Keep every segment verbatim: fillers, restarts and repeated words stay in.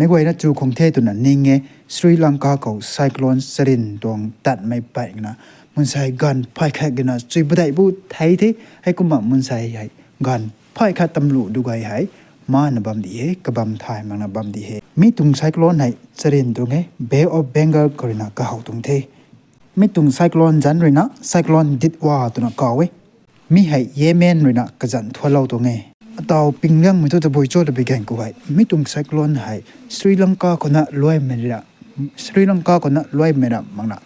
Meic guayna chu khang the twna ning e, Sri Lanka khou cyclone charin tuang tatmei peyna mansei ganv phay khat gina chui padeih bu thei the, heikumna mansei hei ganv phay khat tamlu dugay hei mana bam di he, kabam thay makna bam di he. Mi tuang cyclone hei charin tuang e, Bay of Bengal khou ruina kahow tuang the. Mi tuang cyclone zanc ruina Cyclone Ditwa twna kaw e. Mi hei Yemen ruina kazanc thualou tuang e. Ataw pingliangmei thu tabui cho twpui ganv khou hei, mi tuang cyclone hei Sri Lanka khou na luaimei ra, Sri Lanka khou na luaimei ra makna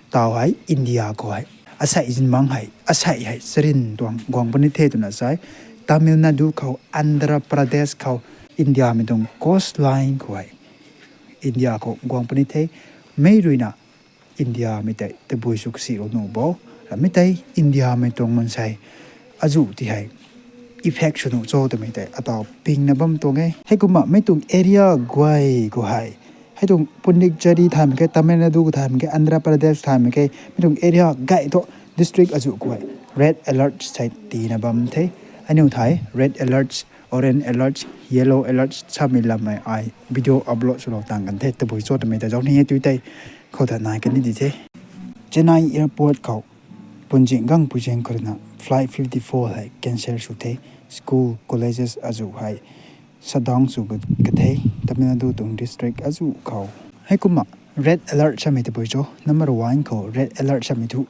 taw hei India khou hei asei zingbangc hei, asei hei charin tuang guang puni the twna sa e. Tamil Nadu khou, Andhra Pradesh khou, Indiamei tuang coastline khou hei India khou guang puni the. Mi ruina Indiamei tei tabui sw kasi rou nuh bo, ramei tei Indiamei tuang mansei azuh ti hei effect sw nuh cho twmei tei ataw pingna bam tuang e. Heikumna mi tuang area guay khou hei, hei tuang Puducherry thaymei khe, Tamil Nadu khou thaymei khe, Andhra Pradesh thaymei khe, mi tuang area gay thu district azuh khou hei red alert sei tiina bam the. Aniu thei red alert, orange alert, yellow alert samei lammei ai video upload swlou tang kan the, tabui cho twmei ta zauc ni e tui tei khou ta nai kan ni di the. Chennai airport khou punzing gangpui zaeng khou ruina flight fifty four hei cancel sw the, school, colleges azuh hei shutdown sw ka the, Tamil Nadu tuang district azuh khou. Heikumna red alert samei tabui cho, number one khou red alert samei thu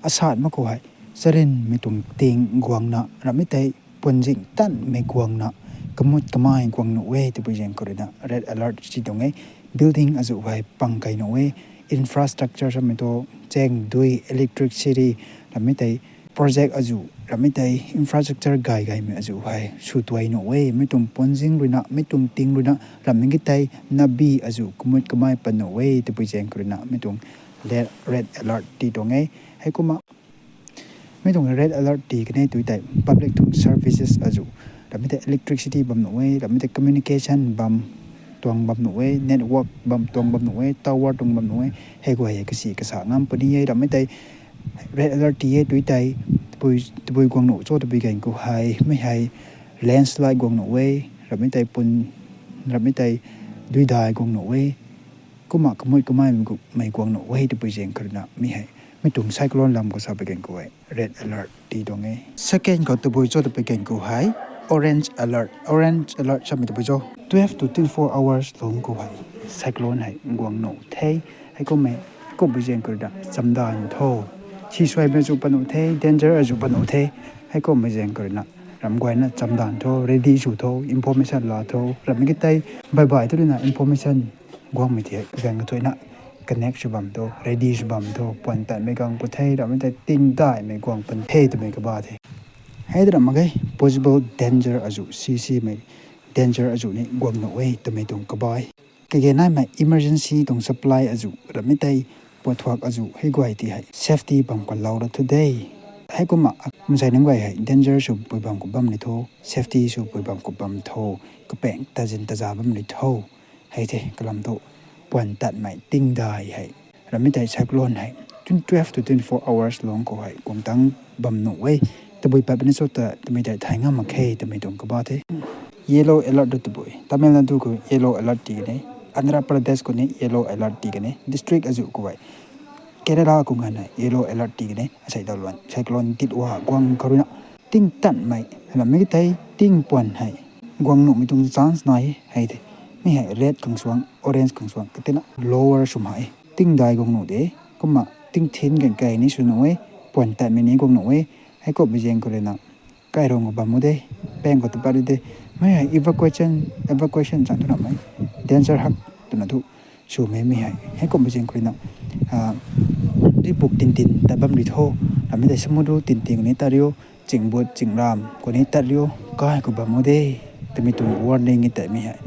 asat mak khou hei charinmei tuang ting guangna, ramei tei punzing tanmei guangna, kamut kamei guang nuh e tabui zaeng khou ruina red alert si tuang e. Building azuh hei pang kei nuh e, infrastructure samei thu, cheng dui, electricity, ramei tei project azuh, ramei tei infrastructure gay gaymei azuh hei sw tuai nuh e. Mi tuang punzing ruina, mi tuang ting ruina, ramei ki tei nabi azuh kamut kamei pan nuh e tabui zaeng khou ruina mi tuang red alert ti tuang e. Heikumna mi tuang red alert ti kan e tui tei public tuang services azuh, ramei tei electricity bam nuh e, ramei tei communication bam tuang bam nuh e, network bam tuang bam nuh e, tower tuang bam nuh e, hei guay hei kasi kasa ngam puni e. Ramei tei red alert ti e tui tei tabui guang nuh cho twpui ganv khou hei, mi hei landslide guang nuh e, ramei tei pun, ramei tei duidai guang nuh e, kumna kamut kameimei guang nuh e twpui zaeng khou ruina mi hei, mi tuang cyclone lam khou sa pui ganv khou hei red alert ti tuang e. Second khou tabui cho twpui ganv khou hei orange alert, orange alert samei tabui cho, twelve to twenty four hours lungc khou hei cyclone hei guang nuh the. Heikumna, kumpui zaeng khou ruina chamdan tho, sisuaimei azuh pan nuh the, danger azuh pan nuh the. Heikummei zaeng khou ruina ram guayna chamdan tho, ready sw tho, information la tho, ramei ki tei baih baih thu ruina information guangmei thei kaganv kathuina connect sw bam tho, ready sw bam tho, puan tanmei guang pu the, ramei tei tingdaihmei guang pun the twmei kaba the. Hei ta ram mak ge, possible danger azuh, sisimei danger azuh ni guang nuh e twmei tuang kaba e. Kage naimei emergency tuang supply azuh, ramei tei puathuak azuh hei guay ti hei safety bam kalou ra thu de. Heikumna mansei nunc guay hei danger sw pui bam khou bam ni tho, safety sw pui bam khou bam tho, kapaeng tazin taza bam ni tho. Hei the kalam thu, puan tatmei tingdai hei, ramei tei cyclone hei twelve to twenty four hours lungc khou hei guang tang bam nuh e. Tabui pat puni cho ta twmei tei thay ngam mak khe twmei tuang kaba the. Yellow alert ta tabui, Tamil Nadu khou yellow alert ti kan e, Andhra Pradesh khou ni yellow alert ti kan e, district azuh khou hei. Kerala khou nganvna yellow alert ti kan e, asei daw luan cyclone Ditwa guang khou ruina tingtanmei, ramei ki tei tingpuan hei guang nuhmei tuang chance nai e. Hei the, mi hei red khang suang, orange khang suang katina lower swmei e. Tingdai guang nuh de, kumna tingthin gaeng kei ni sw nuh e, puan tatmei ni guang nuh e. Heikummei zaeng khou ruina kairung khou bam u de, paeng khou ta pat ri de. Mi hei evacuation, evacuation chang thu ramei, danger hak twna thu swmei mi hei. Heikummei zaeng khou ruina ripuk tintin tat bam ri tho, ramei tei samudru tintin khou ni tat riu, chingbut chingramv khou ni tat riu, kai khou bam u de twmei tuang warning e tei mi hei.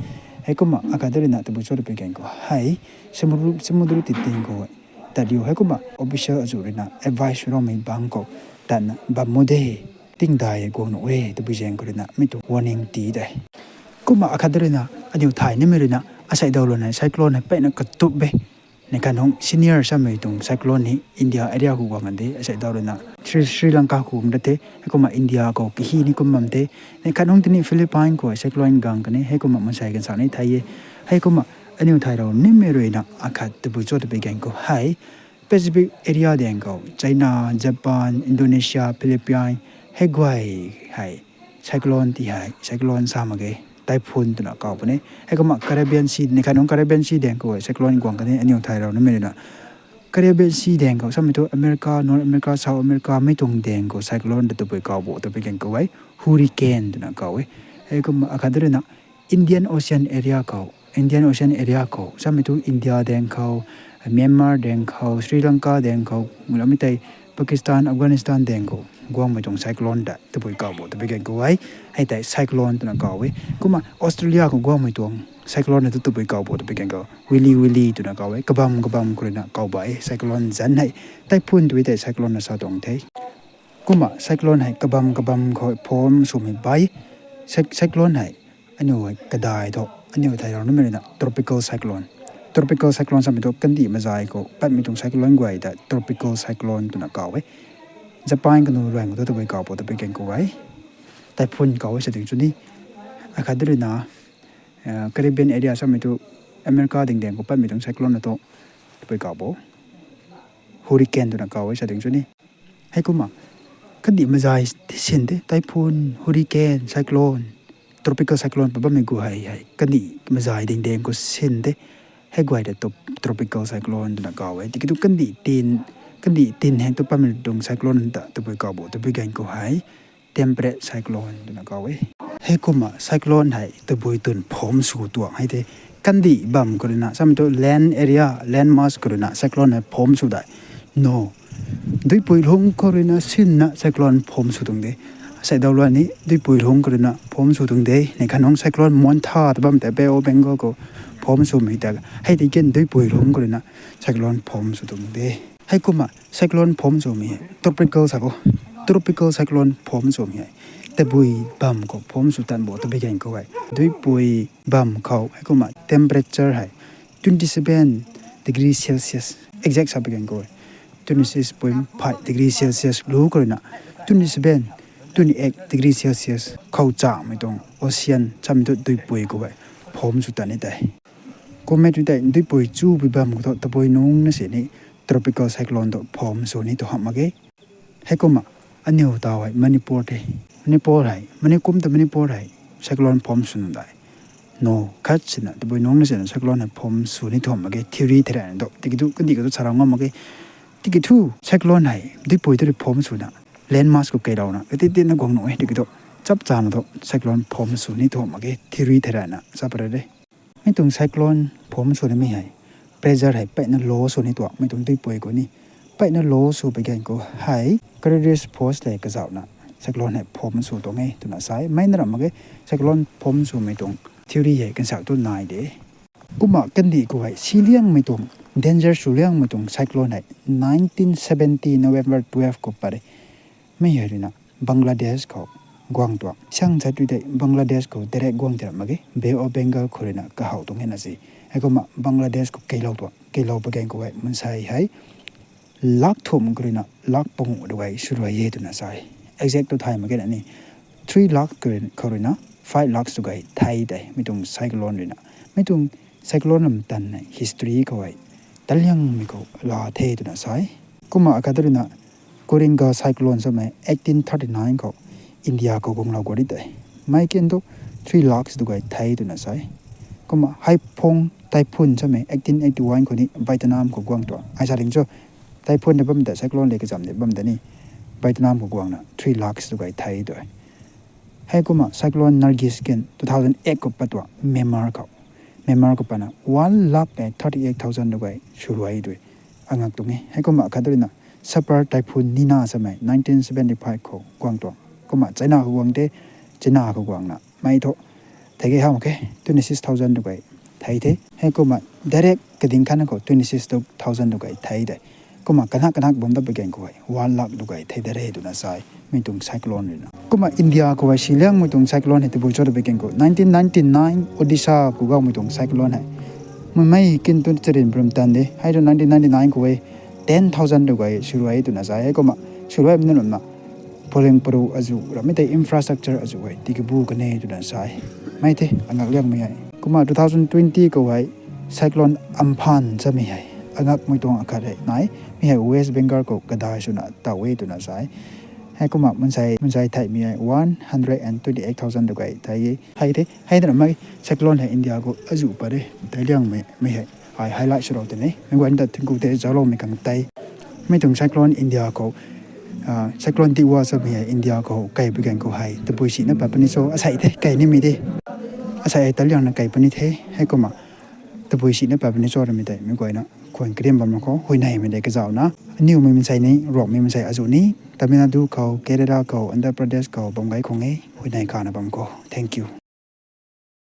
Heikumna akhat ruina tabui cho twpui ganv khou hei samudru, samudru tintin khou tat riu. Heikumna official azuh ruina advice sw raumei bangc khou tatna bam u de, tingdai guang nuh e twpui zaeng khou ruina mi tuang warning ti de. Kumna akhat ruina aniu thay nimei ruina asei daw luan hei cyclone hei peyna katup e. Neih khat nungc senior samei tuang cyclone ni India area khou guang kan de, asei daw ruina Sri, Sri Lanka khou guang da the, heikumna India khou kahi ni kum bam the. Neih khat nungc tini Philippine khou cyclone guang kan e, heikumna mansei kan sa ni thay e. Heikumna Aniu thayrou nimei ruina akhat tabui cho twpui ganv khou hei, Pacific area daeng khou, China, Japan, Indonesia, Philippines, hei guay hei cyclone ti hei, cyclone sa mak ge, typhoon twna kaw puni. Heikumna Caribbean Sea, ni khat nungc Caribbean Sea daeng khou hei cyclone guang kan e, aniu thayrou nimei ruina. Caribbean Sea daeng khou samei thu America, North America, South America, mei tuang daeng khou cyclone ta tabui kaw bo twpui ganv khou hei, hurricane twna kaw e. Heikumna akhat ruina Indian Ocean area khou, Indian Ocean area khou samei thu India daeng khou, Myanmar daeng khou, Sri Lanka daeng khou, mula mi tei Pakistan, Afghanistan daeng khou guangmei tuang cyclone ta tabui kaw bo twpui ganv khou hei, hei tei cyclone twna kaw e. Kumna Australia khou guangmei tuang cyclone ta tabui kaw bo twpui ganv khou Willy Willy twna kaw e. Kabam kabam khou ruina kaw ba e, cyclone zanc hei, typhoon tw tei cyclone na sa tuang the. Kumna cyclone hei kabam kabam khou form swmei bai, cyclone hei aniu hei kadai thu, aniu thayrou nimei ruina tropical cyclone. Tropical cyclone samei thu kandih mazai khou patmei tuang cyclone guay ta tropical cyclone twna kaw e. Japan kanu ruang khou thu tabui kaw bo twpui ganv khou hei, typhoon kaw e sa ding chu ni. Akhat ruina Caribbean area samei thu America ding daeng khou patmei tuang cyclone na thu tabui kaw bo, hurricane twna kaw e sa ding chu ni. Heikumna kandih mazai sin de, typhoon, hurricane, cyclone, tropical cyclone pat bammei gu hei hei kandih mazai ding daeng khou sin de. Hei guay ta tropical cyclone twna kaw e. Tiki thu kandih tin, kandih tin heng tu patmei tuang cyclone ta tabui kaw bo twpui ganv khou hei, temperate cyclone twna kaw e. Heikumna cyclone hei tabui twn form sw tuang hei the. Kandih bam khou ruina samei thu land area, land mass khou ruina cyclone hei form sw dai. No, duipui lungc khou ruina sinna cyclone form sw tuang de. Asei daw lua ni duipui lungc khou ruina form sw tuang de. Ni khat nungc cyclone Montha ta bam tei Bay of Bengal khou form swmei ta, hei tei ken duipui lungc khou ruina cyclone form sw tuang de. Heikumna cyclone form swmei hei tropical sa khou, tropical cyclone form swmei hei tabui bam khou form sw tan bo twpui ganv khou hei, duipui bam khou heikumna temperature hei twenty seven degree Celsius, exact sa pui ganv khou hei twenty six point five degree Celsius lu khou ruina twenty seven, twenty eight degree Celsius khou chamei tuang ocean samei thu duipui khou hei form sw tan ni tei. Kummei tu tei duipui chupui bam khou thu tabui nungc na sini tropical cyclone tu form sw ni tu hamh mak ge. Heikumna aniu taw hei Manipur the, Manipur hei, mani kum ta Manipur hei cyclone form sw nu dai? No, khat sina tabui nungc na sina cyclone hei form sw ni tu hamh mak ge, theory thei rana tu. Tiki thu kandih khou tu sa ra ngam mak ge. Tiki thu cyclone hei duipui tu rui form swna, land mass khou keilouna kati tina guang nuh e. Tiki thu chap chana thu cyclone form sw ni tu hamh mak ge, theory thei rana sa pary de. Mi tuang cyclone form sw nimei hei pressure hei peyna low sw ni tuang, mi tuang duipui khou ni peyna low sw pui ganv khou hei gravitational force le kazauhna cyclone hei form sw tuang e twna sa e. Mei na ram mak ge, cyclone form swmei tuang theory hei kansak tu nai de. Kumna kandih khou hei si liangmei tuang, danger sw liangmei tuang cyclone hei nineteen seventy November twelve khou pat e. Mi hei ruina Bangladesh khou guang tuang. Siang chat tu tei Bangladesh khou direct guang ti ram mak ge, Bay of Bengal khou ruina kahaw tuang e na si. Heikumna Bangladesh khou keilou tuang, keilou pui ganv khou hei mansei hei lakh thumh khou ruina lakh panguh tu gay sw rui e twna sa e. Exact tu thay mak ge na ni, three lakh khou ruina five lakh tu gay thei tei mi tuang cyclone ruina. Mi tuang cyclone lam tan hei history khou hei taliangmei khou la the twna sa e. Kumna akhat ruina Kuringa cyclone samei eighteen thirty nine khou India khou guanglou khou ri tei, mei ken tu three lakh tu gay thei twna sa e. Kumna Haiphong typhoon samei eighteen eighty one khou ni Vietnam khou guang tuang. Ai sa ling cho, typhoon de bam ta, cyclone le kazam de bam ta ni Vietnam khou guangna three lakh tu gay thei tu. Heikumna cyclone Nargis ken two thousand eight khou pat tuang Myanmar khou, Myanmar khou patna one lakh thirty eight thousand tu gay sw rui tu angak tuang e. Heikumna akhat ruina Super Typhoon Nina samei nineteen seventy five khou guang tuang. Kumna China khou guang the, China khou guangna mei thu thei gay hamh mak ge, twenty six thousand tu gay thei the. Heikumna direct kading khatna khou twenty six thousand tu gay thei de. Kumna kanak kanak bam dat pui ganv khou hei one lakh tu gay thei de re twna sa e, mi tuang cyclone ruina. Kumna India khou hei si liangmei tuang cyclone hei tabui cho twpui ganv khou nineteen ninety nine Odisha khou guangmei tuang cyclone hei, mei ken tu charin brum tan de. Hei tu nineteen ninety nine khou hei ten thousand tu gay sw rui e twna sa e. Heikumna sw ruimei nunc na phuling paru azu rammei tei infrastructure azu hei tiki bu kan e twna sa e. Mei the angak liangmei hei. Kumna two thousand twenty khou hei Cyclone Amphan samei hei angakmei tuang akhat hei nai. Mi hei West Bengal khou kadai swna taw e twna sa e. Heikumna mansei mansei theihmei hei one hundred and twenty eight thousand tu kai tei e. Hei the hei twna mei cyclone hei India khou azuh pat e tei liangmei mi hei ai highlight swlou tei ne. Mei guay ta thingku the zaucloumei khang tei. Mi tuang cyclone India khou cyclone Tiwa samei hei India khou kei pui gan khou hei tabui sina pat puni cho asei the kei nimei de. Asei hei tei liangna kei puni the. Heikumna tabui sina pat puni cho ramei tei mei guayna khwan kariam bam khou huayneymei de kazauhna aniwmei mansei ni Ruangmei mansei azuh ni Tamil Nadu khou, Kerala khou, Andhra Pradesh khou bam gay khang e. Huayney khana bam khou thank you.